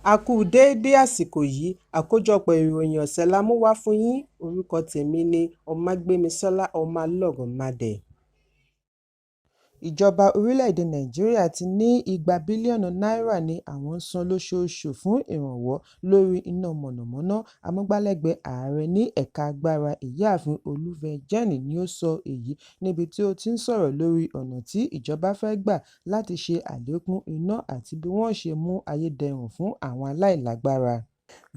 A kú déédé àsìkò yìí. Àkójọpọ̀ ìròyìn ọ̀sẹ̀ la mú wá fún yín. Orúkọ tèmi ni Ọmágbémisọ́lá Ọmọlọ́rọ̀mádé. Ìjọba orílẹ̀-èdè Nàìjíríà ti ní 200 bílíọ̀nù náírà ní àwọn ń san lóṣooṣù fún ìrànwọ́ lórí iná mọ̀nàmọ́ná. Amúgbálẹ́gbẹ̀ẹ́ ààrẹ ní ẹ̀ka agbára, Ìyáàfin Olú Fájẹ́ǹ ni ó sọ èyí níbi tí ó ti ń sọ̀rọ̀ lórí ọ̀nà tí ìjọba fẹ́ gbà láti ṣe àlékún iná àti bí wọn ó ṣe mú ayé dẹrùn fún àwọn aláìlágbára.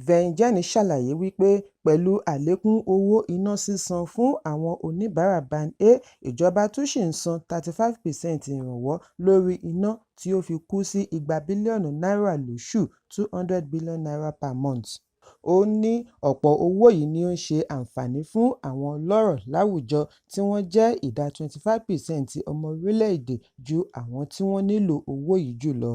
Virgin ṣàlàyé wípé pẹ̀lú àlékún owó iná sísan fún àwọn oníbàárà Band A, ìjọba tún ṣì ń san 35% ìrànwọ́ lórí iná tí ó fi kún sí 200 bílíọ̀nù náírà lóṣù (N200 billion per month). Ó ní ọ̀pọ̀ owó yìí ni ó ń ṣe àǹfààní fún àwọn ọlọ́rọ̀ láwùjọ tí wọ́n jẹ́ ìdá 25% ọmọ orílẹ̀-èdè ju àwọn tí wọ́n nílò owó yìí jù lọ.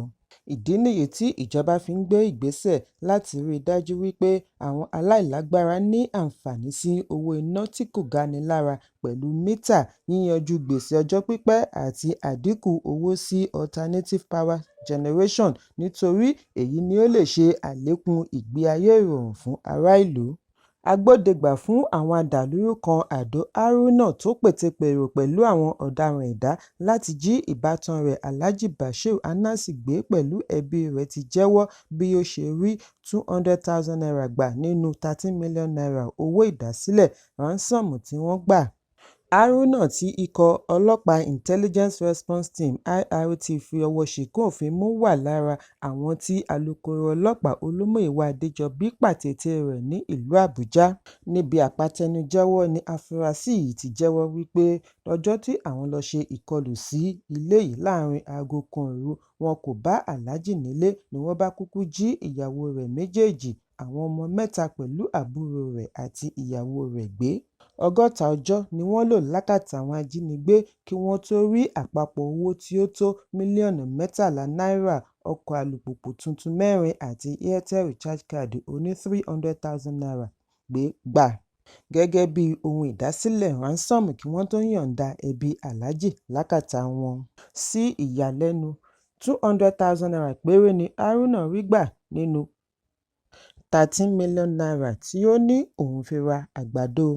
Ìdí nìyí tí ìjọba fi ń gbé ìgbésẹ̀ láti rí i dájú wípé àwọn aláìlágbára ní àǹfààní sí owó iná tí kò gani lára pẹ̀lú mítà, yíyanjú gbèsè ọjọ́ pípẹ́ àti àdínkù owó sí alternative power generation nítorí èyí ni ó lè ṣe àlékún ìgbé ayé ìrọ̀rùn fún ará ìlú. Agbódegbà fún àwọn adàlúrú kan Ado Haruna tó pètepèrò pẹ̀lú àwọn ọ̀daràn ẹ̀dá láti jí ìbátan rẹ̀ Alhaji Bashir Anasi gbé pẹ̀lú ẹbíi rẹ̀ ti jẹ́wọ́ bí ó ṣe rí ₦200,000 gbà nínú ₦13 million owó ìdásílẹ̀ ransom tí wọ́n gbà. Haruna tí ikọ̀ ọlọ́pàá Intelligence Response Team (IRT) fi ọwọ́ ṣìkún òfin mú wà lára àwọn tí alūkkóró ọlọ́pàá Olúmúyìwá Adéjọbí pàtètè rẹ̀ ní ìlú Àbújá. Níbi àpatẹnujẹ́wọ́ ní àfúrásì yìí ti jẹ́wọ́ wípé lọ́jọ́ tí àwọn lọ́ọ́ ṣe ìkọlù sí ilé yìí láàrin aago kan òru, wọn kò bá Aláàjì nílé ni wọ́n bá kúkú jí ìyàwó rẹ̀ méjèèjì, àwọn ọmọ mẹ́ta pẹ̀lú àbúrò rẹ̀ àti ìyàwó rẹ̀ gbé. 60 ọjọ́ ni wọ́n lò lákàtà àwọn ajínigbé kí wọ́n tóó rí àpapọ̀ owó tí ó tó mílíọ̀nù 13 náírà, ọkọ̀ alùpùpù tuntun mẹ́rin àti Airtel recharge card oní ₦300,000 gbà gẹ́gẹ́ bíi ohun ìdásílẹ̀ ransom kí wọ́n tóó yọ̀ǹda ẹbí aláàjì lákàtà wọn. Sí ìyàlẹ́nu, ₦200,000 péré ni Haruna rí gbà nínú ₦13 million tí ó ní òun fi ra àgbàdo.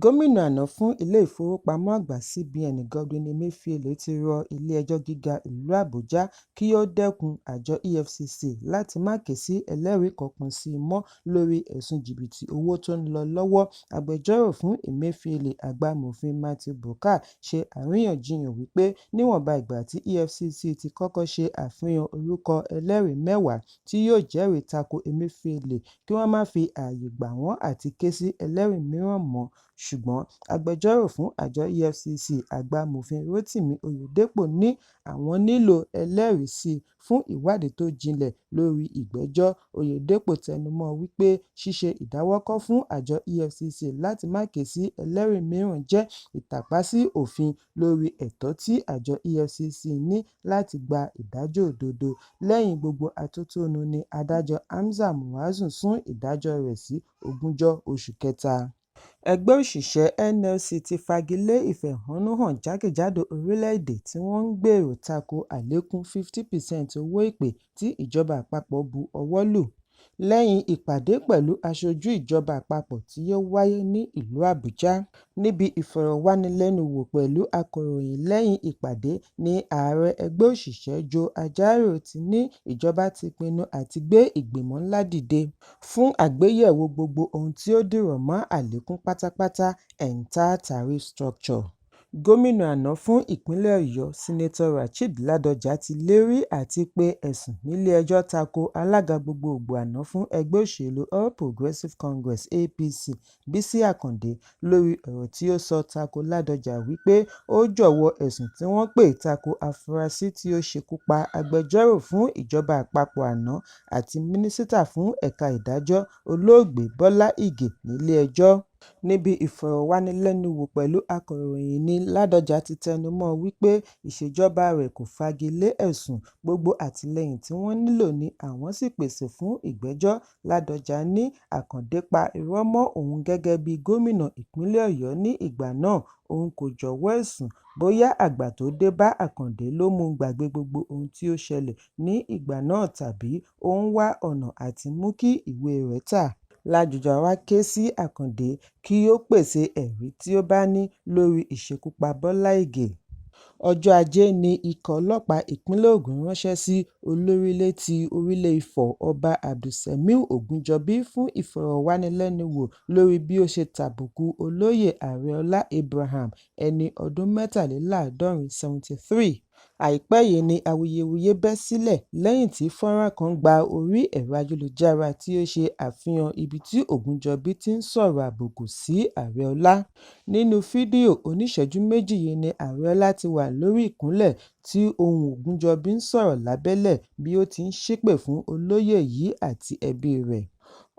Gómìnà àná fún Ilé-ìfowópamọ́ Àgbà CBN Godwin Emefiele ti rọ Ilé-ẹjọ́ Gíga ìlú Àbújá kí ó dẹ́kun àjọ EFCC láti má ké sí ẹlẹ́rìí kankan sí i mọ́ lórí ẹ̀sùn jìbìtì owó tó ń lọ lọ́wọ́. Agbẹjọ́rò fún Emefiele, àgbà amòfin Matthew Bukar, ṣe àríyànjiyàn wípé níwọ̀nba ìgbà tí EFCC ti kọ́kọ́ ṣe àfihàn orúkọ ẹlẹ́rìí mẹ́wàá tí yóò jẹ́rìí tako Emefiele kí wọ́n má fi ààyè gbà wọ́n àti ké sí ẹlẹ́rìí mìíràn mọ́. Ṣùgbọ́n agbẹjọ́rò fún àjọ EFCC, àgbà amòfin Rotimi Oyedepo ní àwọn nílò ẹlẹ́rìí sí i fún ìwádìí tó jinlẹ̀ lórí ìgbẹ́jọ́. Oyedepo tẹnumọ́ wípé ṣíṣe ìdáwọ́kọ̀ fún àjọ EFCC láti má ké sí ẹlẹ́rìí mìíràn jẹ́ ìtàpá sí òfin lórí ẹ̀tọ́ tí àjọ EFCC ní láti gba ìdájọ́ òdodo. Lẹ́yìn gbogbo atótónu ní adájọ́ Hamza Muazu sún ìdájọ́ rẹ̀ sí ogúnjọ́ oṣù kẹta. Ẹgbẹ́ òṣìṣẹ́ NLC ti fagi lé ìfẹ̀hónúhàn jákèjádò orílẹ̀-èdè tí wọ́n ń gbèrò tako àlékún 50% owó ìpè tí ìjọba àpapọ̀ bu ọwọ́ lù, lẹ́yìn ìpàdé pẹ̀lú aṣojú ìjọba àpapọ̀ tí ó wáyé ní ìlú Àbújá. Níbi ìfọ̀rọ̀wánilẹ́nuwò pẹ̀lú akọ̀ròyìn lẹ́yìn ìpàdé ní ààrẹ ẹgbẹ́ òṣìṣẹ́ Joe Ajaero ti ní ìjọba ti pinnu àti gbé ìgbìmọ̀ ńlá dìde fún àgbéyẹ̀wò gbogbo ohun tí ó dìrọ̀ mọ́ àlékún pátápátá entire tariff structure. Gómìnà àná fún ìpínlẹ̀ Ọ̀yọ́, Senator Rasheed Ládọjà ti lérí àti pe ẹ̀sùn nílé-ẹjọ́ tako alága gbogboògbò àná fún ẹgbẹ́ òṣèlú All Progressive Congress (APC) Bísí Àkàndé lórí ọ̀rọ̀ tí ó sọ tako Ládọjà wípé ó jọ̀wọ́ ẹ̀sùn tí wọ́n pè tako afurasí tí ó ṣekú pa agbẹjọ́rò fún ìjọba àpapọ̀ àná àti mínísítà fún ẹ̀ka ìdájọ́, Olóògbé Bọ́lá Ìgè nílé-ẹjọ́. Níbi ìfọ̀rọ̀wánilẹ́nuwò pẹ̀lú akọ̀ròyìn ní Ládọjà ti tẹnu mọ́ ọn wípé ìṣèjọba rẹ̀ kò fagi lé ẹ̀sùn, gbogbo àtìlẹ́yìn tí wọ́n nílò ni àwọn sì pèsè fún ìgbẹ́jọ́. Ládọjà ní Àkàndé pa irọ́ mọ́ òun gẹ́gẹ́ bíi gómìnà ìpínlẹ̀ Ọ̀yọ́ ní ìgbà náà, òun kò jọ̀wọ́ ẹ̀sùn, bóyá àgbà tó dé bá Àkàndé ló mú un gbàgbé gbogbo ohun tí ó ṣẹlẹ̀ ní ìgbà náà tàbí ó ń wá ọ̀nà àti mú kí ìwée rẹ̀ tà. Ládọjà wá ké sí Àkàndé kí ó pèsè ẹ̀rí tí ó bá ní lórí ìṣekúpa Bọ́lá Ìgè. Ọjọ́ Ajé ni ikọ̀ ọlọ́pàá ìpínlẹ̀ Ògùn ránṣẹ́ sí Olórílé ti Orílé Ifọ̀ Ọba Abdulsemiu Ògúnjọbí fún ìfọ̀rọ̀wánilẹ́nuwò lórí bí ó ṣe tàbùkù Olóyè Arẹọlá Abraham, ẹni ọdún 73 73. Àìpẹ́ yìí ni awuyewuye bẹ́ sílẹ̀ lẹ́yìn tí fọ́nrán kan gba orí ẹ̀rọ ayélujára tí ó ṣe àfihàn ibi tí Ògúnjọbí ti ń sọ̀rọ̀ àbùkù sí Arẹọlá. Nínú fídíò oníṣẹ̀jú méjì yìí ni Arẹọlá ti wà lórí ìkúnlẹ̀ tí ohùn Ògúnjọbí ń sọ̀rọ̀ lábẹ́lẹ̀ bí ó ti ń ṣépè fún olóyè yìí àti ẹbíi rẹ̀.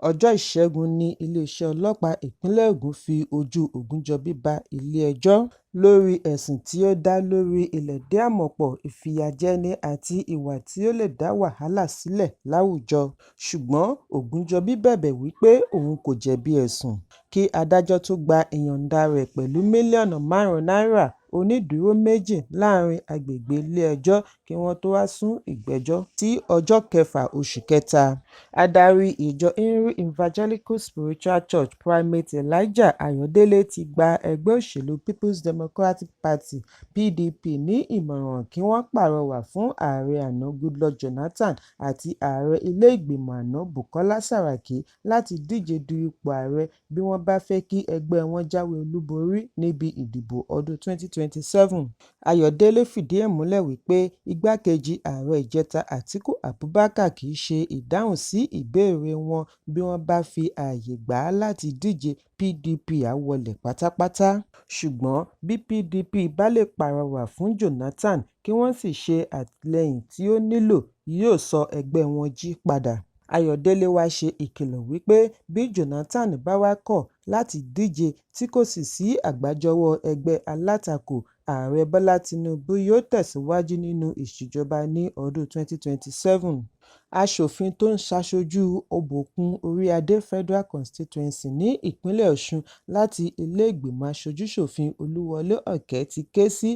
Ọjọ́ Ìṣẹ́gun ní iléeṣẹ́ ọlọ́pàá ìpínlẹ̀ Ògùn fi ojú Ògúnjọbí bá ilé-ẹjọ́ lórí ẹ̀sùn tí ó dá lórí ìlẹ̀dí-àmọ̀pọ̀, ìfìyàjẹni àti ìwà tí ó lè dá wàhálà sílẹ̀ láwùjọ. Ṣùgbọ́n Ògúnjọbí bẹ̀bẹ̀ wípé òun kò jẹ̀bi ẹ̀sùn, kí adájọ́ tó gba ìyọ̀ǹda rẹ̀ pẹ̀lú mílíọ̀nù 5 náírà onídùúró méjì láàrin agbègbè ilé-ẹjọ́ kí wọ́n tó wá sún ìgbẹ́jọ́ sí ọjọ́ kẹfà oṣù kẹta. Adarí ìjọ Henry Evangelical Spiritual Church Primate Elijah Ayọ̀délé ti gba ẹgbẹ́ òṣèlú People's Democratic Party (PDP) ní ìmọ̀ràn kí wọ́n pàrọwà fún ààrẹ àná Goodluck Jonathan àti ààrẹ ilé ìgbìmọ̀ àná Bukola Saraki láti díje du ipò ààrẹ bí wọ́n bá fẹ́ kí ẹgbẹ́ wọn jáwé olúborí níbi ìdìbò ọdún 2027. Ayọ̀délé fìdí ẹ̀ múlẹ̀ wípé igbákejì ààrẹ ìjẹta Atiku Abubakar kì í ṣe ìdáhùn sí ìbéèrè wọn bí wọ́n bá fi ààyè gbà á láti díje PDP á wọlé pátápátá. Ṣùgbọ́n bí PDP bá lè pàrọwà fún Jonathan kí wọ́n sì ṣe àtìlẹ́yìn tí ó nílò, yóò sọ ẹgbẹ́ wọn jí padà. Ayọ̀délé wá ṣe ìkìlọ̀ wípé bí Jonathan bá wá kọ̀ láti díje tí kò sì sí àgbájọwọ́ ẹgbẹ́ alátakò, Ààrẹ Bọ́lá Tinubu yóò tẹ̀síwájú nínú ìṣèjọba ní ọdún 2027. Aṣòfin tó ń ṣaṣojú Ìbòkun Oríadé Federal Constituency ní ìpínlẹ̀ Ọ̀ṣun láti ilé ìgbìmọ̀ aṣojú-ṣòfin Olúwọlé Òkè ti ké sí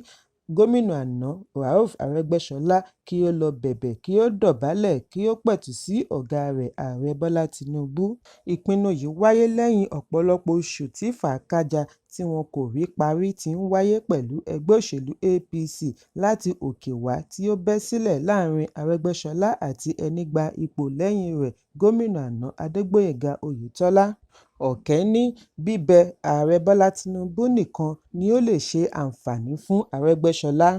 gómìnà àná Rauf Arẹ́gbẹ́ṣọlá kí ó lọ bẹ̀bẹ̀ kí ó dọ̀bálẹ̀ kí ó pẹ̀tù sí ọ̀gáa rẹ̀ Ààrẹ Bọ́lá Tinubu. Ìpinnu yìí wáyé lẹ́yìn ọ̀pọ̀lọpọ̀ oṣù tí fàákájaa tí wọn kò rí parí ti ń wáyé pẹ̀lú ẹgbẹ́ òṣèlú APC láti òkè wá tí ó bẹ́ sílẹ̀ láàrin Arẹ́gbẹ́ṣọlá àti ẹní gba ipò lẹ́yìn rẹ̀ gómìnà àná Adégbóyèga Oyètọ́lá. Òkè ní bíbẹ Ààrẹ Bọ́lá Tinubu nìkan ni ó lè ṣe àǹfààní fún Arẹ́gbẹ́ṣọlá.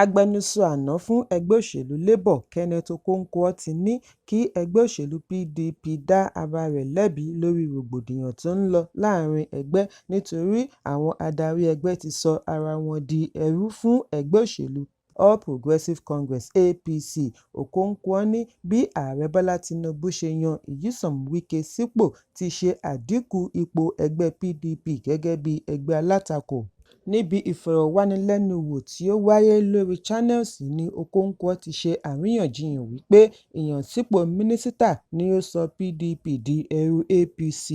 Agbẹnusọ àná fún ẹgbẹ́ òṣèlú Labour Kenneth Okonkwo ti ní kí ẹgbẹ́ òṣèlú PDP dá ara rẹ̀ lẹ́bi lórí rògbòdìyàn tó ń lọ láàrin ẹgbẹ́ nítorí àwọn adarí ẹgbẹ́ ti sọ ara wọn di ẹrú fún ẹgbẹ́ òṣèlú All Progressive Congress (APC). Okonkwo ní bí Ààrẹ Bọ́lá Tinubu ṣe yan Nyesom Wike sípò ti ṣe àdínkù ipò ẹgbẹ́ PDP gẹ́gẹ́ bí ẹgbẹ́ alátakò. Níbi ìfọ̀rọ̀wánilẹ́nuwò tí ó wáyé lórí Channels ní Okonkwo ti ṣe àríyànjiyàn wípé ìyànsípò mínísítà ni ó sọ PDP di ẹrú APC,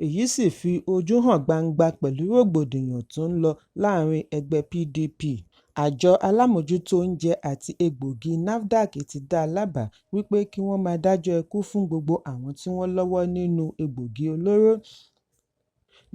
èyí sì fi ojú hàn gbangba pẹ̀lú rògbòdìyàn tó ń lọ láàrin ẹgbẹ́ PDP. Àjọ alámòójútó oúnjẹ àti egbòogi NAFDAC ti dá lábàá wípé kí wọ́n máa dájọ́ ikú fún gbogbo àwọn tí wọ́n lọ́wọ́ nínú egbòogi olóró.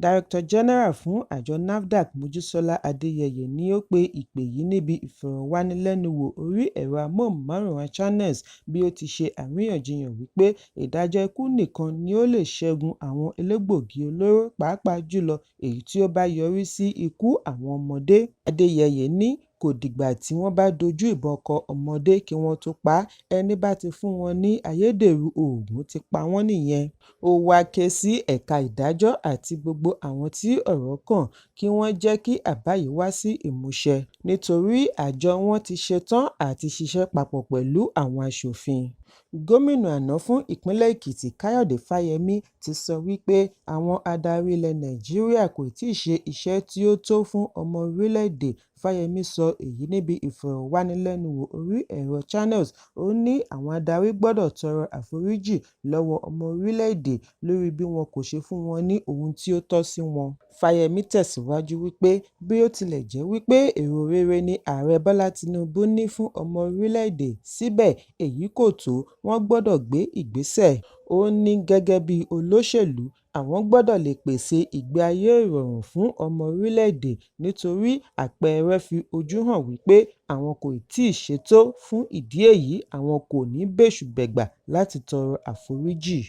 Director General fún àjọ NAFDAC Mojísọ́lá Adéyẹyè ni ó pe ìpè yìí níbi ìfọ̀rọ̀wánilẹ́nuwò orí ẹ̀rọ amóhùnmáwòrán Channels bí ó ti ṣe àríyànjiyàn wípé ìdájọ́ ikú nìkan ni ó lè ṣẹ́gun àwọn elégbòogi olóró pàápàá jùlọ èyí tí ó bá yọrí sí ikú àwọn ọmọdé. Adéyẹyè ní kò dìgbà tí wọ́n bá dojú ìbọn kọ ọmọdé kí wọ́n tó pa á, ẹní bá ti fún wọn ní ayédèrú oògùn ti pa wọ́n nìyẹn. Ó wáá ké sí ẹ̀ka ìdájọ́ àti gbogbo àwọn tí ọ̀rọ̀ kàn kí wọ́n jẹ́ kí àbá yìí wá sí ìmúṣẹ nítorí àjọ wọn ti ṣetán àti ṣiṣẹ́ papọ̀ pẹ̀lú àwọn aṣòfin. Gómìnà àná fún ìpínlẹ̀ Èkìtì Káyọ̀dé Fáyẹmí ti sọ wípé àwọn adarí ilẹ̀ Nàìjíríà kò tíì ṣe iṣẹ́ tí ó tó fún ọmọ orílẹ̀-èdè. Fáyẹmí sọ èyí níbi ìfọ̀rọ̀wánilẹ́nuwò orí ẹ̀rọ Channels. Ó ní àwọn adarí gbọdọ̀ tọrọ àforíjì lọ́wọ́ ọmọ orílẹ̀-èdè lórí bí wọn kò ṣe fún wọn ní ohun tí ó tọ́ sí wọn. Fáyẹmí tẹ̀síwájú wípé bí ó tilẹ̀ jẹ́ wípé èrò rere ni Ààrẹ Bọ́lá Tinubu ní fún ọmọ orílẹ̀-èdè, síbẹ̀ èyí kò tó, wọ́n gbọdọ̀ gbé ìgbésẹ̀. Ó ní gẹ́gẹ́ bí olóṣèlú, àwọn gbọdọ̀ lè pèsè ìgbé ayé ìrọ̀rùn fún ọmọ orílẹ̀-èdè nítorí àpẹẹrẹ fi ojú hàn wípé àwọn kò tíì ṣe tó, fún ìdí èyí àwọn kò ní bẹ́ṣù-bẹ̀gbà láti tọrọ àforíjì.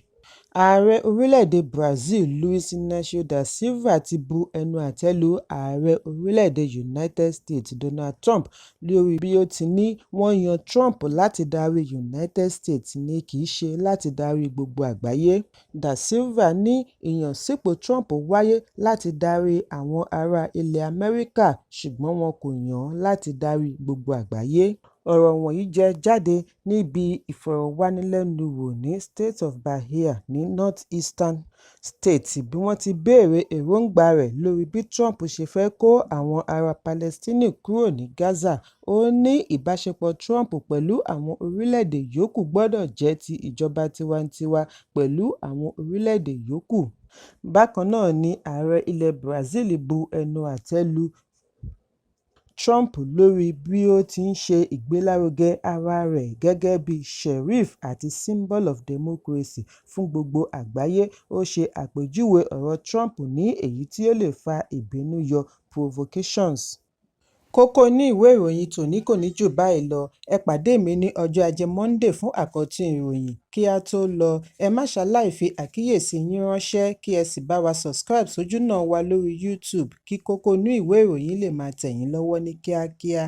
Ààrẹ orílẹ̀-èdè Brazil Luiz Inácio da Silva ti bu ẹnu àtẹ́ lu Ààrẹ orílẹ̀-èdè United States Donald Trump lórí bí ó ti ní wọ́n yan Trump láti darí United States ni kì í ṣe láti darí gbogbo àgbáyé. Da Silva ní ìyànsípò Trump wáyé láti darí àwọn ará ilẹ̀ Amẹ́ríkà ṣùgbọ́n wọn kò yàn án láti darí gbogbo àgbáyé. Ọ̀rọ̀ wọ̀nyí jẹ jáde níbi ìfọ̀rọ̀wánilẹ́nuwò ní State of Bahia ní Northeastern State bí wọ́n ti béèrè èròǹgbà rẹ̀ lórí bí Trump ṣe fẹ́ kó àwọn ará Palestine kúrò ní Gaza. Ó ní ìbáṣepọ̀ Trump pẹ̀lú àwọn orílẹ̀-èdè yòókù gbọdọ̀ jẹ́ ti ìjọba tiwantiwa pẹ̀lú àwọn orílẹ̀-èdè yòókù. Bákan náà ni ààrẹ ilẹ̀ Brazil bu ẹnu àtẹ́ lu Trump lórí bí ó ti ń ṣe ìgbélárugẹ ara rẹ̀ gẹ́gẹ́ bí "sheriff" àti "symbol of democracy" fún gbogbo àgbáyé. Ó ṣe àpèjúwe ọ̀rọ̀ Trump ní èyí tí ó lè fa ìbínú yọ "provocations". Kókó inú ìwé ìròyìn tòní kò ní jù báyìí lọ. Ẹ pàdé mi ní ọjọ́ Ajé Monday fún àkọ́tún ìròyìn. Kí á tó lọ, ẹ má ṣaláì fi àkíyèsí yín ránṣẹ́ kí ẹ sì bá wa subscribe sójúnà wa lórí YouTube kí kókó inú ìwé ìròyìn lè máa tẹ̀ yín lọ́wọ́ ní kíákíá.